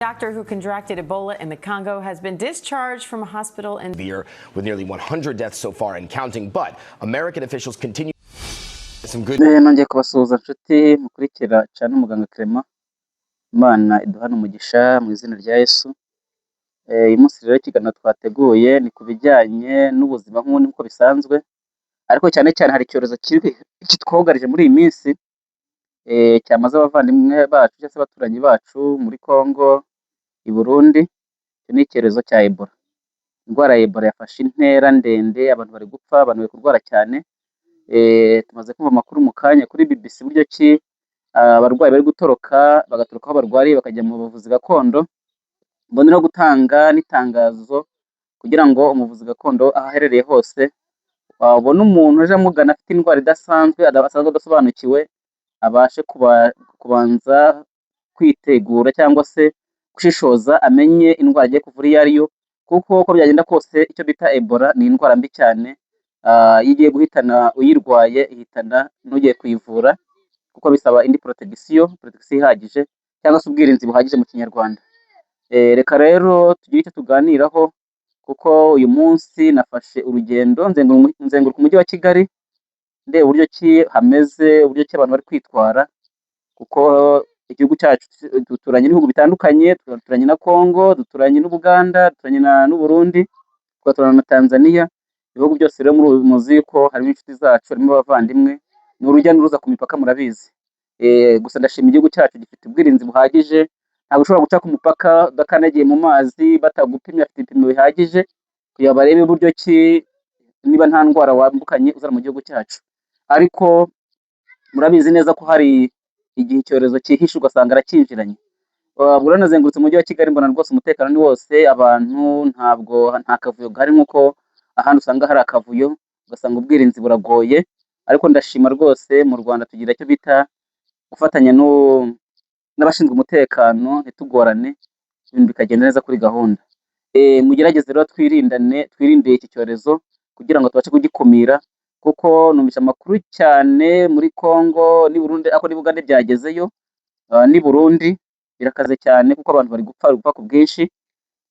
Doctor who contracted Ebola in the Congo has been discharged from a hospital in Severe, with nearly 100 deaths so far and counting. But American officials continue some good Nongeye kubasuhuza nshuti mukurikira cyane umuganga Clement. Imana iduhane umugisha mu izina rya Yesu. Uyu munsi rero ikiganiro twateguye ni ku bijyanye n'ubuzima nk'ubundi nk'uko bisanzwe, ariko cyane cyane hari icyorezo kiri kitwugarije muri iyi minsi, cyamaze abavandimwe bacu cyangwa se abaturanyi bacu muri Congo, i Burundi. Icyo ni icyorezo cya Ebola. Indwara ya Ebola yafashe intera ndende, abantu bari gupfa, abantu bari kurwara cyane. Tumaze kumva amakuru mu kanya kuri BBC buryo ki abarwayi bari gutoroka, bagatoroka aho barwariye bakajya mu buvuzi gakondo. Mbone no gutanga n'itangazo kugira ngo umuvuzi gakondo aho aherereye hose wabona umuntu uje amugana afite indwara idasanzwe asanzwe adasobanukiwe, abashe kubanza kwitegura cyangwa se gushishoza, amenye indwara agiye kuvura iyo ariyo, kuko uko byagenda kose icyo bita Ebola ni indwara mbi cyane. Iyo igiye guhitana uyirwaye, ihitana n'ugiye kuyivura, kuko bisaba indi protection ihagije cyangwa se ubwirinzi buhagije mu Kinyarwanda. Reka rero tugire icyo tuganiraho, kuko uyu munsi nafashe urugendo nzenguruka umujyi wa Kigali, ndeba uburyo ki hameze, uburyo ki abantu bari kwitwara, kuko igihugu cyacu duturanye n'ibihugu bitandukanye: duturanye na Congo, duturanye n'Ubuganda, duturanye n'Uburundi, tugaturana na Tanzania. Ibihugu byose rero muri muzi ko harimo inshuti zacu, harimo abavandimwe, ni urujya n'uruza ku mipaka, murabizi. Gusa ndashima igihugu cyacu gifite ubwirinzi buhagije. Ntabwo ushobora guca ku mupaka udakandagiye mu mazi batagupimye, bafite ibipimo bihagije kugira barebe uburyo ki niba nta ndwara wambukanye uzana mu gihugu cyacu. Ariko murabizi neza ko hari igihe icyorezo cyihishe ugasanga aracyinjiranye. Ubwo rero nazengurutse umujyi wa Kigali, mbona rwose umutekano ni wose, abantu ntabwo, nta kavuyo gahari nk'uko ahandi usanga hari akavuyo, ugasanga ubwirinzi buragoye. Ariko ndashima rwose, mu Rwanda tugira icyo bita gufatanya n'abashinzwe umutekano, ntitugorane, ibintu bikagenda neza kuri gahunda. Mugerageze rero twirindane, twirinde iki cyorezo kugira ngo tubashe kugikumira, kuko numvise amakuru cyane muri Congo n'i Burundi, ariko n'i Bugande byagezeyo, n'i Burundi birakaze cyane, kuko abantu bari gupfa, bari gupfa ku bwinshi.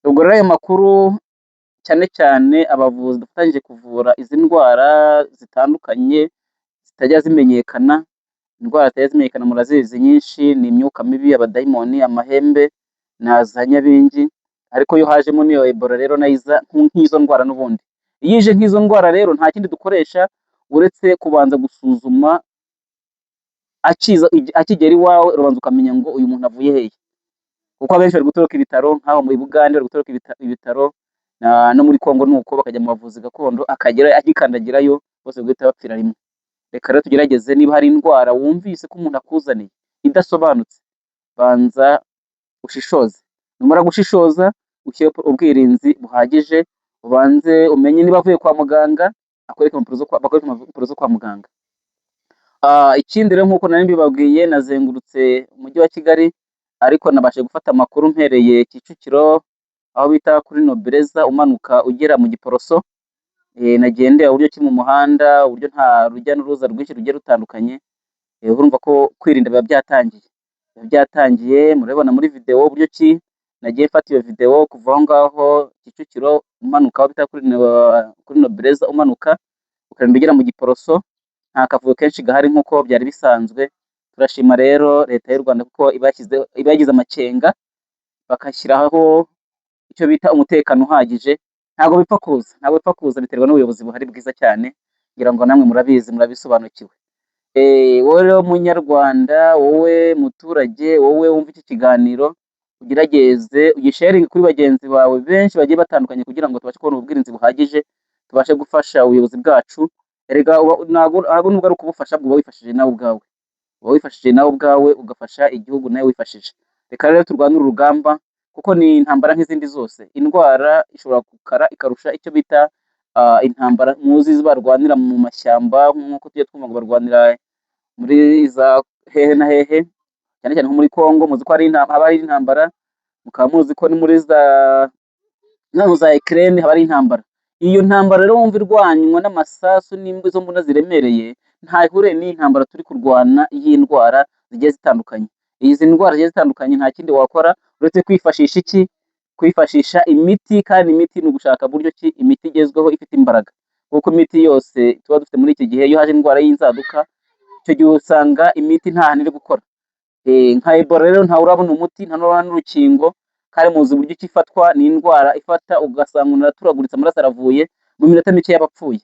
Ubwo rero ayo makuru, cyane cyane abavuzi dufatanyije kuvura izi ndwara zitandukanye zitajya zimenyekana, indwara zitajya zimenyekana murazizi nyinshi ni imyuka mibi, abadayimoni, amahembe na za nyabingi. Ariko iyo hajemo n'iyo Ebola rero, nayo iza nk'izo ndwara n'ubundi. Iyo ije nk'izo ndwara rero, nta kindi dukoresha uretse kubanza gusuzuma akiza. Akigera iwawe urabanza ukamenya ngo uyu muntu avuye hehe, kuko abenshi bari gutoroka ibitaro, nk'aho mu Bugande bari gutoroka ibitaro, no muri Congo nuko bakajya mu bavuzi gakondo, akagera agikandagirayo bose guhita bapfira rimwe. Reka rero tugerageze, niba hari indwara wumvise ko umuntu akuzaniye idasobanutse, banza ushishoze. Numara gushishoza, ushyire ubwirinzi buhagije, ubanze umenye niba avuye kwa muganga, akwereke impapuro zo kwa, bakwereke impapuro zo kwa muganga. Ikindi rero, nk'uko nari mbibabwiye, nazengurutse umujyi wa Kigali, ariko nabashije gufata amakuru mpereye Kicukiro aho bita kuri Nobreza, umanuka ugera mu Giporoso. Nagiye ndeba uburyo ki mu muhanda, uburyo nta rujya n'uruza rwinshi rugiye rutandukanye. Urumva ko kwirinda biba byatangiye, biba byatangiye. Murabibona muri video uburyo ki nagiye mfata iyo video kuva aho ngaho Kicukiro, umanuka aho bita kuri Nobreza, umanuka ukarinda ugera mu Giporoso, nta kavuyo kenshi gahari nk'uko byari bisanzwe. Turashima rero Leta y'u Rwanda kuko iba yashyizeho, iba yagize amakenga, bagashyiraho icyo bita umutekano uhagije. Ntabwo bipfa kuza, ntabwo bipfa kuza, biterwa n'ubuyobozi buhari bwiza cyane. Ngira ngo namwe murabizi, murabisobanukiwe. Wowe rero munyarwanda, wowe muturage, wowe wumva iki kiganiro, ugerageze ugisharinge kuri bagenzi bawe benshi bagiye batandukanye, kugira ngo tubashe kubona ubwirinzi buhagije, tubashe gufasha ubuyobozi bwacu. Erega ntabwo nubwo ari ukubufasha, uba wifashije nawe ubwawe, uba wifashije nawe ubwawe, ugafasha igihugu nawe wifashije. Reka rero turwane uru rugamba, kuko ni intambara nk'izindi zose. Indwara ishobora gukara ikarusha icyo bita intambara muzi barwanira mu mashyamba, nk'uko tujya twumva ngo barwanira muri za hehe na hehe, cyane cyane nko muri Congo, muzi ko hari haba hari intambara, mukaba muzi ko ni muri za no za Ukraine haba hari intambara. Iyo ntambara rero wumva irwanywa n'amasasu n'izo mbunda ziremereye, nta ihuriye n'iyi ntambara turi kurwana y'indwara zigiye zitandukanye. Izi ndwara zigiye zitandukanye, nta kindi wakora. Uretse kwifashisha iki? Kwifashisha imiti, kandi imiti ni ugushaka buryo ki imiti igezweho ifite imbaraga, kuko imiti yose tuba dufite muri iki gihe, iyo haje indwara y'inzaduka, icyo gihe usanga imiti nta hantu iri gukora. Nka Ebola rero ntawe urabona umuti, nta n'urabona n'urukingo, kandi muzi uburyo ki ifatwa. Ni indwara ifata ugasanga umuntu araturaguritse, amaraso aravuye, mu minota mike yaba apfuye.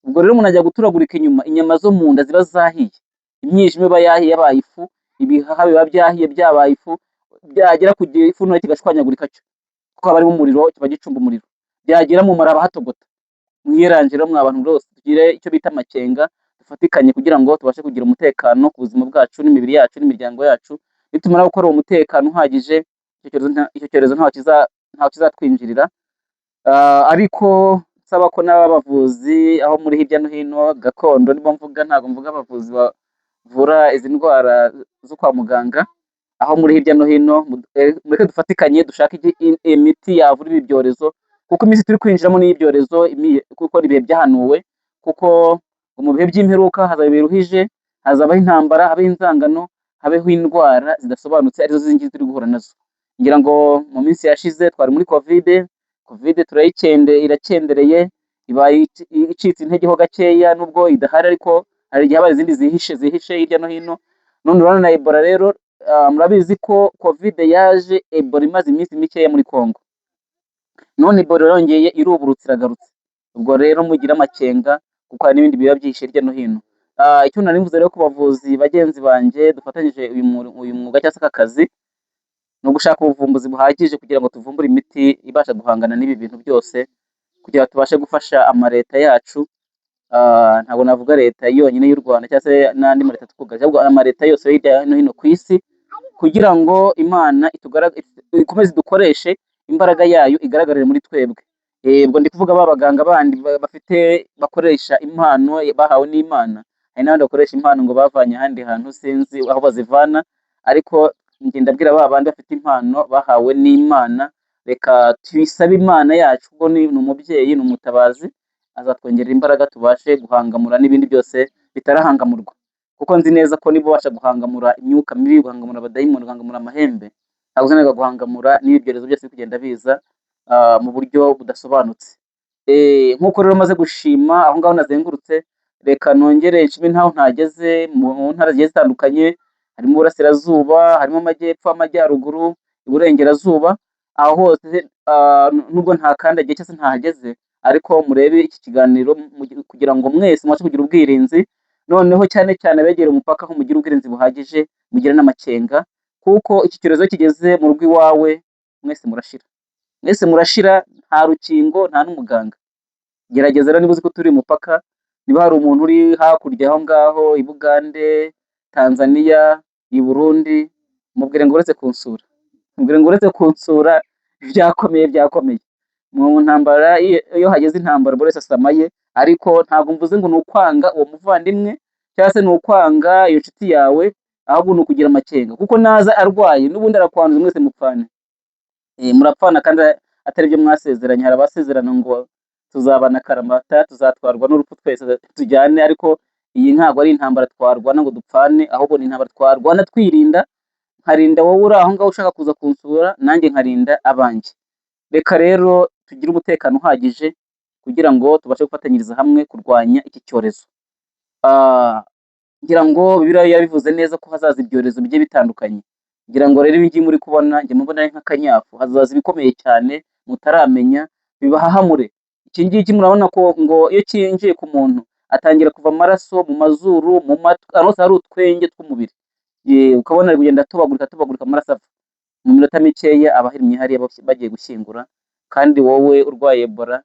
Ubwo rero umuntu ajya guturagurika inyuma, inyama zo mu nda ziba zahiye, imyijima iba yahiye yabaye ifu, ibihaha biba byahiye byabaye ifu, byagera ku gifu noneho kigashwanyagurika cyo, kuko haba harimo umuriro, kiba gicumba umuriro, byagera mu mara haba hatogota. Mwiyeranje rero mwa bantu rwose, tugire icyo bita amakenga, dufatikanye kugira ngo tubashe kugira umutekano ku buzima bwacu n'imibiri yacu n'imiryango yacu. Nitumara gukora uwo mutekano uhagije, icyo cyorezo ntaho kizatwinjirira. Ariko nsaba ko n'abavuzi aho muri hirya no hino gakondo, nibo mvuga, ntabwo mvuga abavuzi bavura izi ndwara zo kwa muganga, aho muri hirya no hino mureke dufatikanye dushake imiti yavura ibi byorezo, kuko iminsi turi kwinjiramo ni iy'ibyorezo, kuko ni ibihe byahanuwe, kuko mu bihe by'imperuka hazaba biruhije, hazabaho intambara, habeho inzangano, habeho indwara zidasobanutse, arizo izi ngizi turi guhura nazo. Ngira ngo mu minsi yashize twari muri Covid. Covid turayikende, irakendereye, ibaye icitse intege ho gakeya, nubwo idahari, ariko hari igihe haba izindi zihishe hirya no hino. None urabona na Ebola rero, murabizi ko Covid yaje Ebola imaze iminsi mikeya muri Congo, none Ebola yongeye iruburutse, iragarutse. Ubwo rero mugire amakenga, kuko hari n'ibindi biba byihishe hirya no hino. Icyo nari mvuze rero ku bavuzi bagenzi banjye dufatanyije uyu mwuga cyangwa se aka kazi, ni ugushaka ubuvumbuzi buhagije kugira ngo tuvumbure imiti ibasha guhangana n'ibi bintu byose, kugira ngo tubashe gufasha amaleta yacu. Ntabwo navuga leta yonyine y'u Rwanda cyangwa se n'andi maleta twugarije, ahubwo amaleta yose yo hirya no hino ku isi, kugira ngo Imana ikomeze idukoreshe, imbaraga yayo igaragarire muri twebwe. Ubwo ndi kuvuga ba baganga bandi bafite, bakoresha impano bahawe n'Imana. Hari n'abandi bakoresha impano ngo bavanye ahandi hantu, sinzi aho bazivana, ariko njye ndabwira ba bandi bafite impano bahawe n'Imana, reka tuyisabe Imana yacu, kuko ni umubyeyi, ni umutabazi, azatwongerera imbaraga tubashe guhangamura n'ibindi byose bitarahangamurwa. Kuko nzi neza ko niba ubasha guhangamura imyuka mibi, guhangamura abadayimoni, guhangamura amahembe, ntabwo uzananirwa guhangamura n'ibi byorezo byose biri kugenda biza mu buryo budasobanutse. Nk'uko rero maze gushima aho ngaho nazengurutse, reka nongere nshime ntaho ntageze mu ntara zigiye zitandukanye, harimo Uburasirazuba, harimo Amajyepfo, Amajyaruguru, Iburengerazuba, aho hose nubwo ntakandagiye cyangwa se ntahageze, ariko murebe iki kiganiro kugira ngo mwese mubashe kugira ubwirinzi, noneho cyane cyane abegera umupaka, aho mugire ubwirinzi buhagije, mugire n'amakenga, kuko iki cyorezo kigeze mu rugo iwawe, mwese murashira. Mwese murashira, nta rukingo, nta n'umuganga. Gerageza rero niba uzi ko turi umupaka, niba hari umuntu uri hakurya aho ngaho i Bugande, Tanzania, i Burundi, mubwire ngo uretse kunsura. Mubwire ngo uretse kunsura, byakomeye, byakomeye. Mu ntambara, iyo hageze intambara, buri wese asamaye, ariko ntabwo mvuze ngo ni ukwanga uwo muvandimwe cyangwa se ni ukwanga iyo nshuti yawe, ahubwo ni ukugira amakenga, kuko naza arwaye n'ubundi arakwanduza, mwese mupfane. Murapfana kandi atari byo mwasezeranye. Hari abasezerana ngo tuzabana karamata, tuzatwarwa n'urupfu twese tujyane, ariko iyi ntabwo ari intambara twarwana ngo dupfane, ahubwo ni intambara twarwana twirinda, nkarinda wowe uri aho ngaho ushaka kuza kunsura, nanjye nkarinda abanjye. Reka rero tugire umutekano uhagije kugira ngo tubashe gufatanyiriza hamwe kurwanya iki cyorezo. Ngira ngo Bibiliya yabivuze neza ko hazaza ibyorezo bigiye bitandukanye. Ngira ngo rero ibi ngibi muri kubona, njye mubona ari nk'akanyafu, hazaza ibikomeye cyane mutaramenya, bibahahamure. Iki ngiki murabona ko ngo iyo cyinjiye ku muntu atangira kuva amaraso mu mazuru, mu matwi, ahantu hose hari utwenge tw'umubiri. Ukabona ari kugenda atobagurika, atobagurika, amaraso ava. Mu minota mikeya aba ahirimye hariya bagiye gushyingura, kandi wowe urwaye Ebola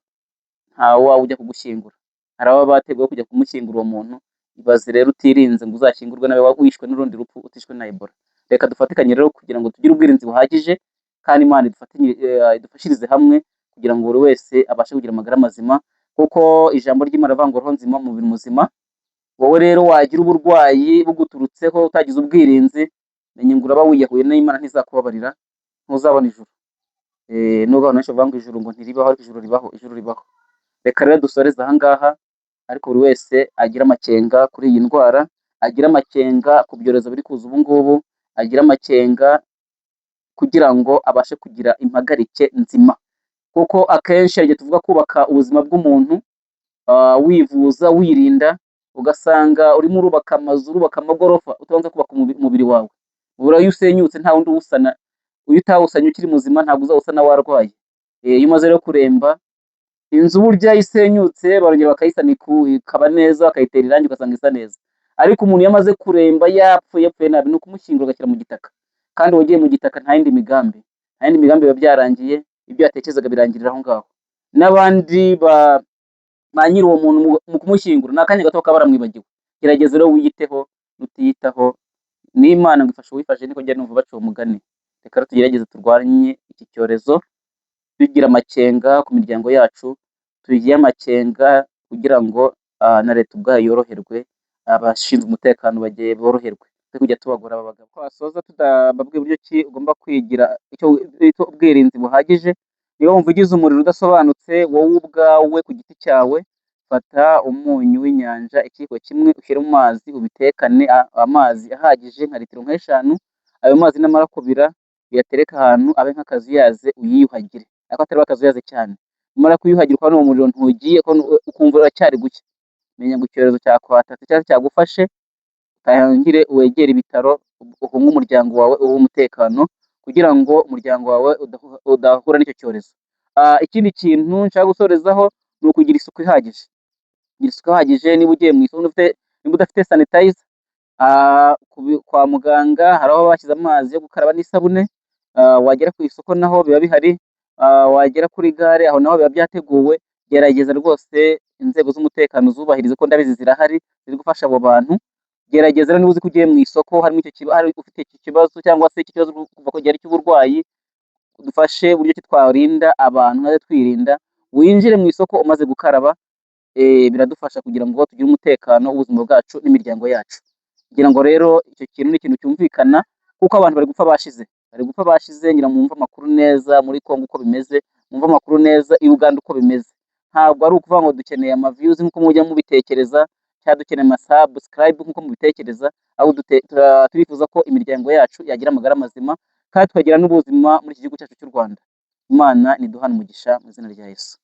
nta wawe ujya kugushyingura. Hari ababa bateguye kujya kumushyingura uwo muntu, ibaze rero utirinze ngo uzashyingurwe nawe wishwe n'urundi rupfu utishwe na Ebola. Reka dufatikanye rero kugira ngo tugire ubwirinzi buhagije, kandi Imana idufashirize hamwe kugira ngo buri wese abashe kugira amagara mazima, kuko ijambo ry'Imana rivuga ngo roho nzima umubiri muzima. Wowe rero wagira uburwayi buguturutseho utagize ubwirinzi, menya ngo uraba wiyahuye n'Imana ntizakubabarira, ntuzabona ijuru. Nubwo abantu benshi bavuga ngo ijuru ngo ntiribaho, ariko ijuru ribaho, ijuru ribaho. Reka rero dusoreze aha ngaha, ariko buri wese agire amakenga kuri iyi ndwara, agire amakenga ku byorezo biri kuza ubu ngubu, agire amakenga kugira ngo abashe kugira impagarike nzima. Kuko akenshi hari igihe tuvuga kubaka ubuzima bw'umuntu, wivuza, wirinda, ugasanga urimo urubaka amazu, urubaka amagorofa, utabanza kubaka umubiri wawe. Umubiri wawe iyo usenyutse nta wundi uwusana, iyo utawusanye ukiri muzima ntabwo uzawusana warwaye. Iyo umaze rero kuremba, inzu burya isenyutse barongera bakayisana ikaba neza, bakayitera irangi ugasanga isa neza. Ariko umuntu iyo amaze kuremba yapfuye, yapfuye nabi, ni ukumushyingura ugashyira mu gitaka. Kandi uwagiye mu gitaka nta yindi migambi, nta yindi migambi, biba byarangiye, ibyo yatekerezaga birangirira aho ngaho. N'abandi ba nyiri uwo muntu mu kumushyingura ni akanya gato bakaba baramwibagiwe. Gerageza rero wiyiteho, nutiyitaho n'Imana ngo ifashe uwifashe, niko njya numva baca uwo mugani. Reka rero tugerageze turwanye iki cyorezo, tugira amakenga ku miryango yacu, tugire amakenga kugira ngo na leta ubwayo yoroherwe, abashinzwe umutekano bagiye boroherwe, twe kujya tubagora aba bagabo. Twasoza tutababwiye uburyo ki ugomba kwigira icyo bita ubwirinzi buhagije. Niba wumva ugize umuriro udasobanutse, wowe ubwawe ku giti cyawe, fata umunyu w'inyanja ikiyiko kimwe ushyire mu mazi, ubitekane amazi ahagije nka litiro nk'eshanu, ayo mazi namara kubira uyatereke ahantu abe nk'akazuyaze, uyiyuhagire, ariko atari akazuyaze cyane. Numara kwiyuhagira ukabona uwo muriro ntugiye, ukumva uracyari gucya, menya ngo icyorezo cyakwatatse cyangwa cyagufashe, utangire wegere ibitaro, uhunge umuryango wawe, uwuhe umutekano kugira ngo umuryango wawe udahura n'icyo cyorezo. Ikindi kintu nshaka gusorezaho ni ukugira isuku ihagije. Kugira isuku ihagije, niba ugiye mu isoko, niba udafite sanitizer, kwa muganga hari aho bashyize amazi yo gukaraba n'isabune, wagera ku isoko naho biba bihari, wagera kuri gare aho naho biba byateguwe. Gerageza rwose inzego z'umutekano zubahirize, ko ndabizi zirahari ziri gufasha abo bantu. Gerageza rero niba uzi ko ugiye mu isoko harimo icyo hari ufite iki kibazo cyangwa se iki kibazo kuva ko gihari cy'uburwayi, dufashe uburyo ki twarinda abantu natwe twirinda, winjire mu isoko umaze gukaraba, biradufasha kugira ngo tugire umutekano w'ubuzima bwacu n'imiryango yacu. Ngira ngo rero icyo kintu ni ikintu cyumvikana, kuko abantu bari gupfa bashize, bari gupfa bashize. Ngira ngo mwumve amakuru neza muri Congo uko bimeze, mwumve amakuru neza i Uganda uko bimeze. Ntabwo ari ukuvuga ngo dukeneye ama views nk'uko mujya mubitekereza, cyangwa dukeneye ama subscribe nk'uko mubitekereza, ahubwo turifuza ko imiryango yacu yagira amagara mazima kandi tukagira n'ubuzima muri iki gihugu cyacu cy'u Rwanda. Imana niduhane umugisha mu izina rya Yesu.